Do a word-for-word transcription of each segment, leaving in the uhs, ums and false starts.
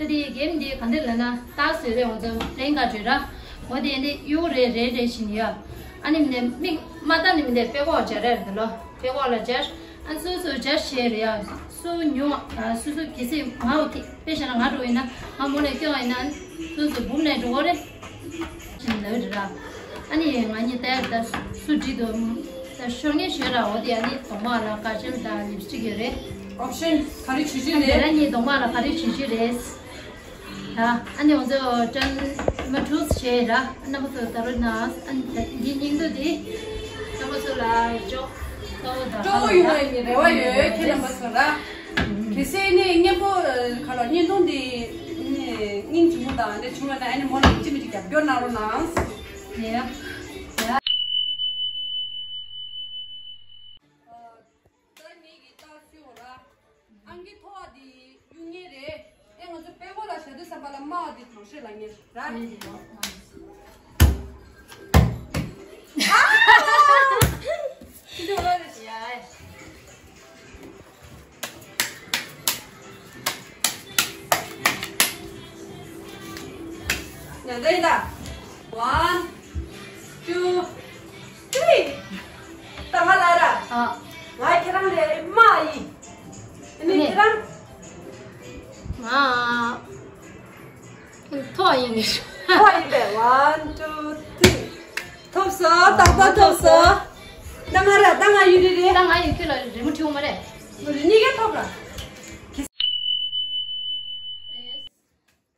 ད་དེ་གེམ་དེ་ག་འདྲ་ལབ་ན་ད་བཟོས་རེད། ང་ཚོ་ལན་ག་བརྗོད་ར། འོ་དེ་འདི་གཡུག་རེ་རེ་རེ་བཞིན་ཡ། ཨ་ནི་མིན་ནས་མིག་མ་བལྟ་ནི་མིན་ནས་པད་ཀོག་སྦྱར་རེད་འདི་ལོ། པད་ཀོག་ལ་སྦྱར། ཨ་སོ་སོ་སྦྱར་བྱས་རེད་ཡ། སུ་ཉུང་ཨ་སོ་སོ་གལ་སྲིད་ང་འོ་དེ་དཔེ་བཞག་ན་ང་འགྲོ་ཡིན་ན་ང་མོ་ནས་སྐྱོ་བ་ཡིན་ན་སོ་སོ་སྦུབ་ནས་འགྲོ་གོ་རེད། ཅིན་ལོས་ར། ཨ་ནི་ང་གཉིས་ལྟ་ཡ་ད་སུ་འགྲིག་འདུག་ད་ཤོར་ངེས་ཤོར་ར། འོ་དེ་ཨ་ནི་གདོང་པ་ལ་དཀར་ཆེམ་དང་ལིབ་སི་ཊིག་ཡོད་རེད། ཨོབ་ཤན་ག་རེ་བྱེད་རྒྱུ་ཨ་དེ་རེད། ར་གཉིས་གདོང་པ་ལ་ག་རེ་བྱེད་རྒྱུ་རེད། ད་ཨ་ནི་འོ་ཚོ་ཀྲན་མ་ཊུས་བྱས་ར། རྣམ་པ་ཚོ་ད་རུ་ན་ཨ་ནི་འདི་སྙིང་སྡུག་འདི་རྣམ་པ་ཚོ་ལ་འཇོག་གཙོ་བོ་དང་སྤྲོ་པོ་ཡོང་བའི་རེ་བ་ཡོད་ཁྱེད་རྣམ་པ་ཚོ་ལ། གལ་སྲིད་ནི་སྙན་པོ་ག་ལ་བརྙན་ཐུང་འདི་ནི་སྙིང་རྗེ་མོ་དང་འདི་བྱུང་བ་ན་ཨ་ནི་མོ་ལ་ཅི་མི་ཅི་རྒྱབ་སྐྱོར་གནང་རོགས་གནང་། ཡ། ད་ངེད་ཀྱི་རྟགས་ཤོག་ར། ཨང་ཀི་མཐོ་བ་འདི་གཡུག་ངེས་རེད། ཨེ་ང་ཚོ་པད་ཀོག་ལ་བཞག་དུས་ཙམ་པ་ལ་དམའ་བ་འདི་དྲང་ཤོས་ལ་ངེས་ར། ཨ། ཅི་འདྲ་བ་རེད། ཡ། ཡ་འདི་ཡིན་ད། One, two, three. ད་ང་ལ་ར། ཨ། ང་ཁྱེད་རང་ལས་དམའ་ཡིན། ཨ་ནི་ཁྱེད་རང་། ང་མཐོ་ཡིན་གྱི། མཐོ་ཡིན་པས། One, two, three. ཐོབ་སོང་། རྟག་པར་ཐོབ་སོང་། ད་ང་ར་ད་ང་ཡུ་རི་རེད། ད་ང་ཡུ་ཁྱོད་ལ་རི་མོ་བྲིས་འོང་མ་རེད། རི་གཉིས་ཀ་ཐོབ་ར། རང་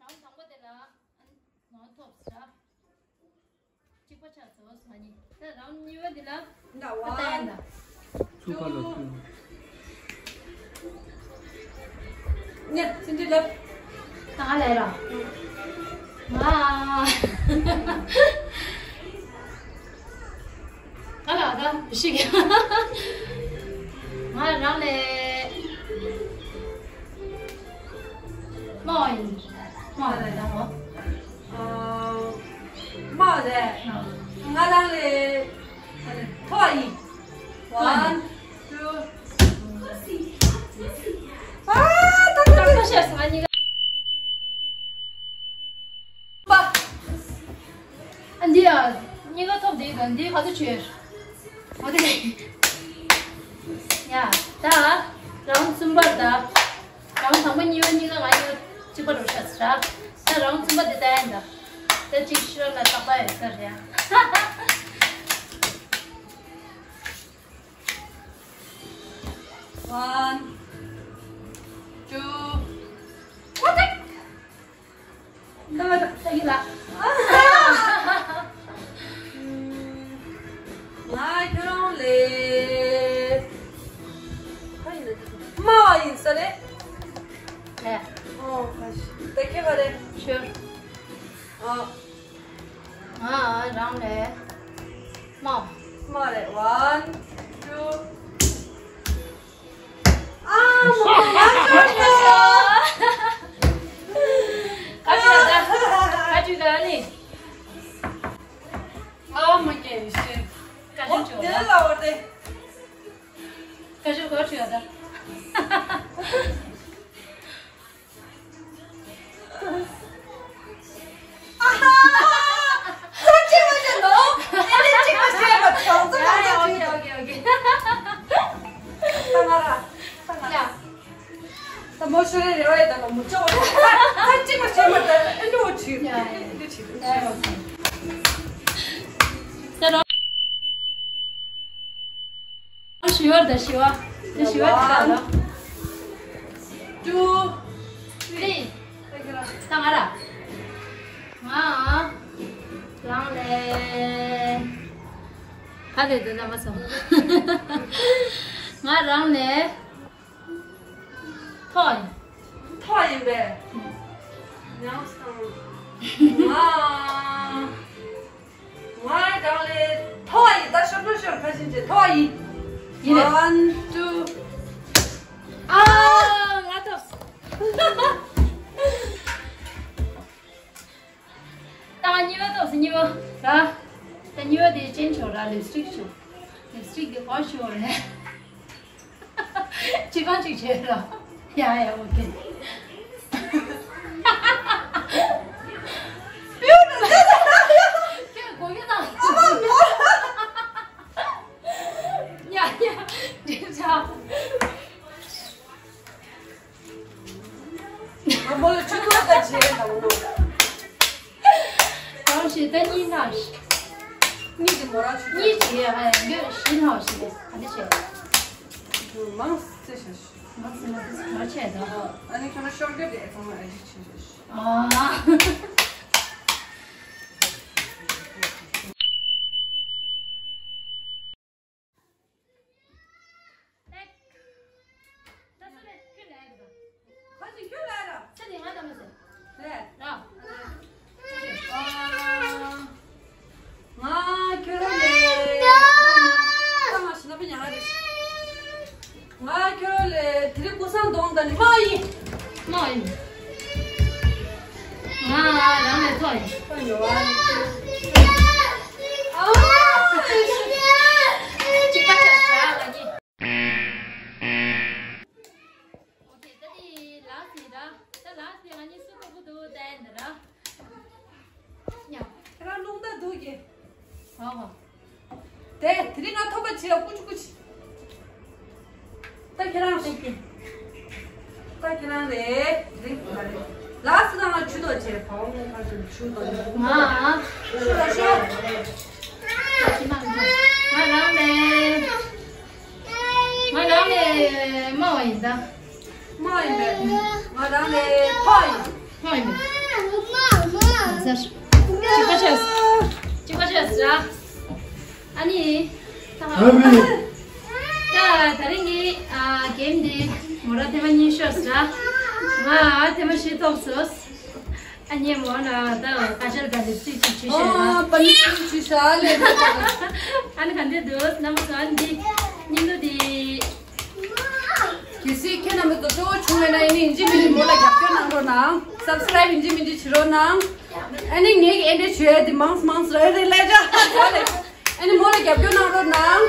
དང་པོ་དེ་ལ་ང་ཐོབ་ས། གཅིག་པ་ཆགས་སོང་ང་གཉིས། ད་རང་གཉིས་པ་འདི་ལ་ད་ལྟ་ཡིན་ད། ཚུགས་པ་ལ་ཚུགས། ཉེ་ཚིན་ཏི་ལབ། ད་ང་ལས་ར། ང་། ང་ལ་ད་ཞིག་ང་རང་ལས། མ་ཡིན། མ་ལས་ད་ཧོ། དམའ་རེད། ང་རང་ལས་མཐོ་བ་ཡིན། One, two. ཨ་ད་ད་ད་ད་ཤེས་སོང་ང་གཉིས་ཀ། པ། ཨ་འདི་ཡ་གཉིས་ཀ་ཐོབ་འདི་ག་འདི་ག་ཚོད་བྱོས། འོ་དེ། ཡ་ད་རང་གསུམ་པར་ད། རང་དང་པོ་གཉིས་པ་གཉིས་ཀ་ང་གཉིས་ཀ་གཅིག་པ་རུ་ཤ་ཚ། ད་རང་གསུམ་པ་དེ་ལྟ་ཡིན་ད། ད་གཅིག་ཤོར་ལ་རྟག་པ་ཡོད་ས་རེད། One, two, what the? ད་ད་ད་ཡིན་ལ། ང་ཁྱོད་རང་ལས། ཁ་ཡིན་ན་དམའ་བ་ཡིན་ས་རེད། ཨེ། ཨོ། ད་ཁྱེད་ག་རེད། ཤོར། ཨ། ང་རང་ལས། དམའ། དམའ་རེད། One, two. ཨ་མ་མ་མ་མ། ཀ་ཅི་ད། ཀ་ཅི་ད་ནི། ཨ་མ་ཀྱེ་ཤེ། ཀ་ཅི་ཆོ། དེ་ལ་བར་དེ། ཀ་ཅི་གོ་ཆོ་ད། ཨ་ཧ། ཁོ་ཅི་མ་བྱེད་ནོ། ཨེ་ནི་གཅིག་མ་བྱེད་པ་གྲོང་ཚོ་ཨ་ནི་ཨོ་ཁེ་ཨོ་ཁེ་ཨོ་ཁེ། ད་ང་ར། ད་ང་ར། ད་མོ་ཤོར་རེ་རེ་བ་ཡི་ད་ལ་མོ་ཅོག་རེ། ད་གཅིག་མ་བྱེད་པ་ད་ཨེ་ནི་འོ་ཁྲིད། ཨེ་ནི་ཁྲིད། ད་རོ། ཞི་བ་དང་ཞི་བ། དེ་ཞི་བ་དེ་ལྟ་ལ། Two, three. ད་ང་ར། ང་རང་ལས། ག་ལས་དེ་ལ་མ་སོང་། ང་རང་ལས། མཐོ་ཡིན། མཐོ་ཡིན་པས། ཉམས་སོང་། ང་། ང་རང་ལས་མཐོ་བ་ཡིན། ད་ཤོར་ན་ཤོར། ཁ་ཤིན་ཅེ་མཐོ་བ་ཡིན། ཡིན་པས། One, two. ཨ། ང་ཐོབ་སོང་། ད་ང་གཉིས་པ་ཐོབ་སོང་། གཉིས་པ། ར། ད་གཉིས་པ་དེ་ཅན་ཆོག་ར། ལིབ་སི་ཊིག་ཆོག་ལིབ་སི་ཊིག་དེ་གོ་ཤོར་རེད། གཅིག་གང་གཅིག་བྱས་ར། ཡ་ཡ་ཨོ་ཁེ། ཁོ་ལ་ཆུ་ཐོག་ད་བྱེད་དང་ནོ། གང་ཞིག་ད་གཉིས་ལྷག་ཞིག་གཉིས་ཀྱི་མོ་རང་ཆུ་གཉིས་ཐོག་བྱེད་ཨ་ཡང་བཞི་ལྷག་ཞིག་ག་འདྲ་བྱེད། མང་སེ་ཤ་ཤ། མང་སེ་མང་སེ་ག་བྱེད་དང་། ཨ་ནི་ཁྱོད་ན་ཤོར་གི་རེད་ཚང་མ་ཨ་ཅི་ཆེ་ཤ་ཤ། ཨ། ང་ཁྱོད་ལ་ལས། ང་ང་ཞིག་ན་པ་ཉག་རེད། ང་ཁྱོད་ལས་དེ་རིང་ཀུ་སང་གདོང་དང་ནི་མ་ཡིན། མ་ཡིན། ང་རང་ལས་ཐོག་ཡིན། ཁོ་ཉོ་བ་ནི་ཨ། གཅིག་པ་ཆགས་ས་ལ་ཉེ། ཨོ་ཁེ། ད་དེ་ལགས་ཡིན་ར། ད་ལགས་ཡིན་ང་གཉིས་སུ་ཐོག་པོ་འདུག་ད་ཡིན་ར། ཉ། ཁྱེད་རང་རླུང་རྟ་འདུག་གི། ཧོ་ཧོ། དེ་དེ་རིང་ང་ཐོབ་པ་བྱེད་ཡ་ཀུ་ཅི་ཀུ་ཅི། ད་ཁྱེད་རང་ཞིག་གི། ད་ཁྱེད་རང་རེད། དེ་རིང་ང་རེད། ལགས་སུ་ད་ང་ཆུ་ཐོག་བྱེད་ཕའོ་ང་ཁ་ཆུ་ཆུ་ཐོག་ང་ཨ། ཤོ་ར་ཤོ། ང་རང་ལས། ང་རང་ལས་མ་བ་ཡིན་ད། མ་ཡིན་པས། ང་རང་ལས་ཕ་ཡིན། ཕ་ཡིན་པས། ཟེར། གཅིག་པ་བྱས། གཅིག་པ་བྱས་ཟེར། ཨ་ནི། ད་ཨ་མི། ད་ད་རིང་གི་ཨ་གེམ་འདི་མོ་ར་ཐེངས་མ་གཉིས་ཤོར་ཟེར། ང་ཨ་ཐེངས་མ་བཞི་ཐོབ་སོང་། ཨ་ནི་མོ་ན་ད་ཁ་ཆར་ག་ལི་སི་ཅིག་ཅིག་བྱས་ཨ་ན། པ་ནི་སི་ཅིག་ཤ་ལེ། ཨ་ནི་ག་འདི་འདུག་རྣམ་པ་ཚོ་ཨ་ནི་འདི་སྙིང་རྡུལ་འདི། གལ་སྲིད་ཁྱེད་རྣམ་པ་ཚོ་གཙོ་བོ་བྱུང་བས་ན་ཨ་ནི་ཡིན་གཅིག་མིན་གཅིག་མོ་ལ་རྒྱབ་སྐྱོར་གནང་རོགས་གནང་། སབ་སི་ཀ་རའིབ་ཡིན་གཅིག་མིན་གཅིག་བྱེད་རོགས་གནང་། ཨ་ནི་ངེད་ཀྱི་ཨེ་འདྲས་བྱོས་ཡ་འདི་མང་སུ་མང་སུ་རེ་རེ་ལས་ཀྱང་ཨ་ནི་མོ་ལ་རྒྱབ་སྐྱོར་གནང་རོགས་གནང་།